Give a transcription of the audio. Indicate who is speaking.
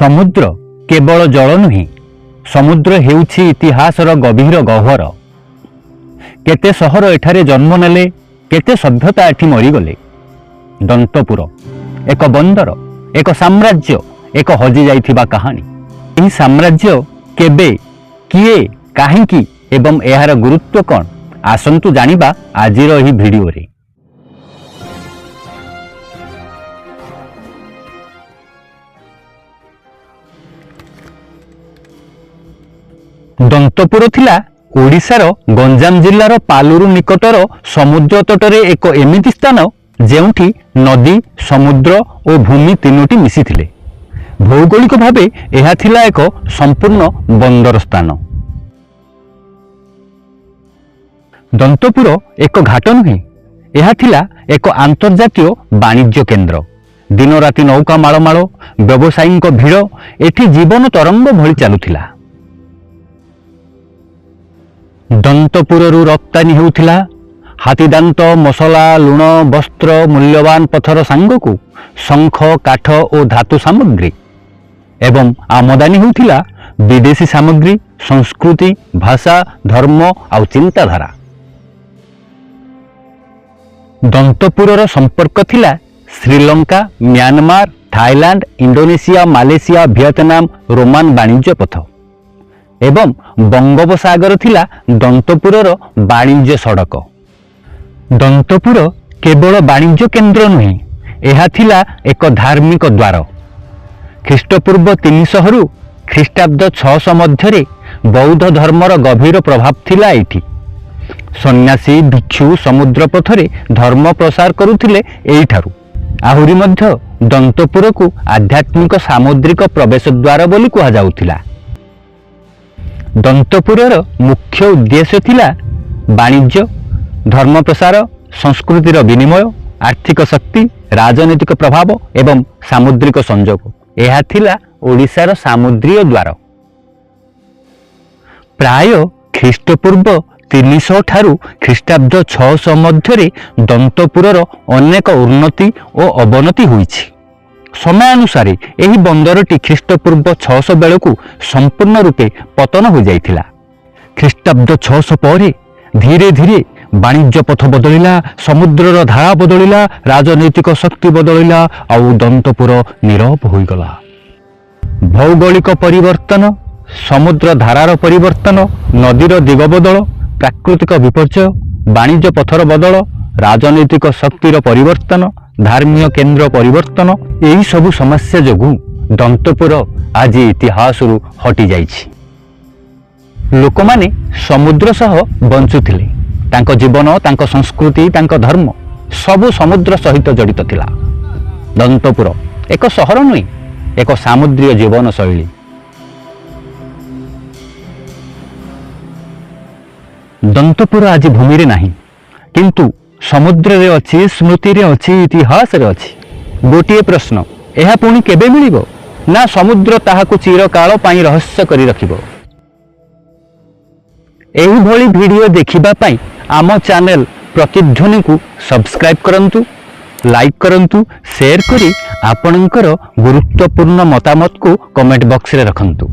Speaker 1: ସମୁଦ୍ର କେବଳ ଜଳ ନୁହେଁ, ସମୁଦ୍ର ହେଉଛି ଇତିହାସର ଗଭୀର ଗହ୍ୱର। କେତେ ସହର ଏଠାରେ ଜନ୍ମ ନେଲେ, କେତେ ସଭ୍ୟତା ଏଠି ମରିଗଲେ। ଦନ୍ତପୁର ଏକ ବନ୍ଦର, ଏକ ସାମ୍ରାଜ୍ୟ, ଏକ ହଜିଯାଇଥିବା କାହାଣୀ। ଏହି ସାମ୍ରାଜ୍ୟ କେବେ, କିଏ, କାହିଁକି ଏବଂ ଏହାର ଗୁରୁତ୍ୱ କ'ଣ, ଆସନ୍ତୁ ଜାଣିବା ଆଜିର ଏହି ଭିଡ଼ିଓରେ। ଦନ୍ତପୁର ଥିଲା ଓଡ଼ିଶାର ଗଞ୍ଜାମ ଜିଲ୍ଲାର ପାଲୁରୁ ନିକଟର ସମୁଦ୍ର ତଟରେ ଏକ ଏମିତି ସ୍ଥାନ, ଯେଉଁଠି ନଦୀ, ସମୁଦ୍ର ଓ ଭୂମି ତିନୋଟି ମିଶିଥିଲେ। ଭୌଗୋଳିକ ଭାବେ ଏହା ଥିଲା ଏକ ସମ୍ପୂର୍ଣ୍ଣ ବନ୍ଦର ସ୍ଥାନ। ଦନ୍ତପୁର ଏକ ଘାଟ ନୁହେଁ, ଏହା ଥିଲା ଏକ ଆନ୍ତର୍ଜାତୀୟ ବାଣିଜ୍ୟ କେନ୍ଦ୍ର। ଦିନରାତି ନୌକା ମାଳମାଳ, ବ୍ୟବସାୟୀଙ୍କ ଭିଡ଼, ଏଠି ଜୀବନ ତରଙ୍ଗ ଭଳି ଚାଲୁଥିଲା। ଦନ୍ତପୁରରୁ ରପ୍ତାନି ହେଉଥିଲା ହାତୀଦାନ୍ତ, ମସଲା, ଲୁଣ, ବସ୍ତ୍ର, ମୂଲ୍ୟବାନ ପଥର ସାଙ୍ଗକୁ ଶଙ୍ଖ, କାଠ ଓ ଧାତୁ ସାମଗ୍ରୀ ଏବଂ ଆମଦାନୀ ହେଉଥିଲା ବିଦେଶୀ ସାମଗ୍ରୀ, ସଂସ୍କୃତି, ଭାଷା, ଧର୍ମ ଆଉ ଚିନ୍ତାଧାରା। ଦନ୍ତପୁରର ସମ୍ପର୍କ ଥିଲା Sri Lanka, Myanmar, Thailand, Indonesia, Malaysia, Vietnam, Roman ବାଣିଜ୍ୟ ପଥ ଏବଂ ବଙ୍ଗୋପସାଗର ଥିଲା ଦନ୍ତପୁରର ବାଣିଜ୍ୟ ସଡ଼କ। ଦନ୍ତପୁର କେବଳ ବାଣିଜ୍ୟ କେନ୍ଦ୍ର ନୁହେଁ, ଏହା ଥିଲା ଏକ ଧାର୍ମିକ ଦ୍ୱାର। ଖ୍ରୀଷ୍ଟପୂର୍ବ 300ରୁ ଖ୍ରୀଷ୍ଟାବ୍ଦ 600 ମଧ୍ୟରେ ବୌଦ୍ଧ ଧର୍ମର ଗଭୀର ପ୍ରଭାବ ଥିଲା ଏଇଠି। ସନ୍ନ୍ୟାସୀ, ଭିକ୍ଷୁ ସମୁଦ୍ର ପଥରେ ଧର୍ମ ପ୍ରସାର କରୁଥିଲେ ଏଇଠାରୁ। ଆହୁରି ମଧ୍ୟ ଦନ୍ତପୁରକୁ ଆଧ୍ୟାତ୍ମିକ ସାମୁଦ୍ରିକ ପ୍ରବେଶ ଦ୍ୱାର ବୋଲି କୁହାଯାଉଥିଲା। ଦନ୍ତପୁରର ମୁଖ୍ୟ ଉଦ୍ଦେଶ୍ୟ ଥିଲା ବାଣିଜ୍ୟ, ଧର୍ମ ପ୍ରସାର, ସଂସ୍କୃତିର ବିନିମୟ, ଆର୍ଥିକ ଶକ୍ତି, ରାଜନୈତିକ ପ୍ରଭାବ ଏବଂ ସାମୁଦ୍ରିକ ସଂଯୋଗ। ଏହା ଥିଲା ଓଡ଼ିଶାର ସାମୁଦ୍ରିକ ଦ୍ୱାର। ପ୍ରାୟ ଖ୍ରୀଷ୍ଟପୂର୍ବ 300 ଠାରୁ ଖ୍ରୀଷ୍ଟାବ୍ଦ 600 ମଧ୍ୟରେ ଦନ୍ତପୁରର ଅନେକ ଉନ୍ନତି ଓ ଅବନତି ହୋଇଛି। ସମୟାନୁସାରେ ଏହି ବନ୍ଦରଟି ଖ୍ରୀଷ୍ଟପୂର୍ବ 600 ବେଳକୁ ସମ୍ପୂର୍ଣ୍ଣ ରୂପେ ପତନ ହୋଇଯାଇଥିଲା। ଖ୍ରୀଷ୍ଟାବ୍ଦ 600 ପରେ ଧୀରେ ଧୀରେ ବାଣିଜ୍ୟ ପଥ ବଦଳିଲା, ସମୁଦ୍ରର ଧାରା ବଦଳିଲା, ରାଜନୈତିକ ଶକ୍ତି ବଦଳିଲା ଆଉ ଦନ୍ତପୁର ନୀରବ ହୋଇଗଲା। ଭୌଗୋଳିକ ପରିବର୍ତ୍ତନ, ସମୁଦ୍ର ଧାରାର ପରିବର୍ତ୍ତନ, ନଦୀର ଦିଗ ବଦଳ, ପ୍ରାକୃତିକ ବିପର୍ଯ୍ୟୟ, ବାଣିଜ୍ୟ ପଥର ବଦଳ, ରାଜନୈତିକ ଶକ୍ତିର ପରିବର୍ତ୍ତନ, ଧାର୍ମୀୟ କେନ୍ଦ୍ର ପରିବର୍ତ୍ତନ, ଏହିସବୁ ସମସ୍ୟା ଯୋଗୁଁ ଦନ୍ତପୁର ଆଜି ଇତିହାସରୁ ହଟିଯାଇଛି। ଲୋକମାନେ ସମୁଦ୍ର ସହ ବଞ୍ଚୁଥିଲେ। ତାଙ୍କ ଜୀବନ, ତାଙ୍କ ସଂସ୍କୃତି, ତାଙ୍କ ଧର୍ମ ସବୁ ସମୁଦ୍ର ସହିତ ଜଡ଼ିତ ଥିଲା। ଦନ୍ତପୁର ଏକ ସହର ନୁହେଁ, ଏକ ସାମୁଦ୍ରିକ ଜୀବନଶୈଳୀ। ଦନ୍ତପୁର ଆଜି ଭୂମିରେ ନାହିଁ, କିନ୍ତୁ ସମୁଦ୍ରରେ ଅଛି, ସ୍ମୃତିରେ ଅଛି, ଇତିହାସରେ ଅଛି। ଗୋଟିଏ ପ୍ରଶ୍ନ, ଏହା ପୁଣି କେବେ ମିଳିବ, ନା ସମୁଦ୍ର ତାହାକୁ ଚିରକାଳ ପାଇଁ ରହସ୍ୟ କରି ରଖିବ? ଏହିଭଳି ଭିଡ଼ିଓ ଦେଖିବା ପାଇଁ ଆମ ଚ୍ୟାନେଲ ପ୍ରତିଧ୍ୱନିକୁ ସବସ୍କ୍ରାଇବ୍ କରନ୍ତୁ, ଲାଇକ୍ କରନ୍ତୁ, ସେୟାର କରି ଆପଣଙ୍କର ଗୁରୁତ୍ୱପୂର୍ଣ୍ଣ ମତାମତକୁ କମେଣ୍ଟ ବକ୍ସରେ ରଖନ୍ତୁ।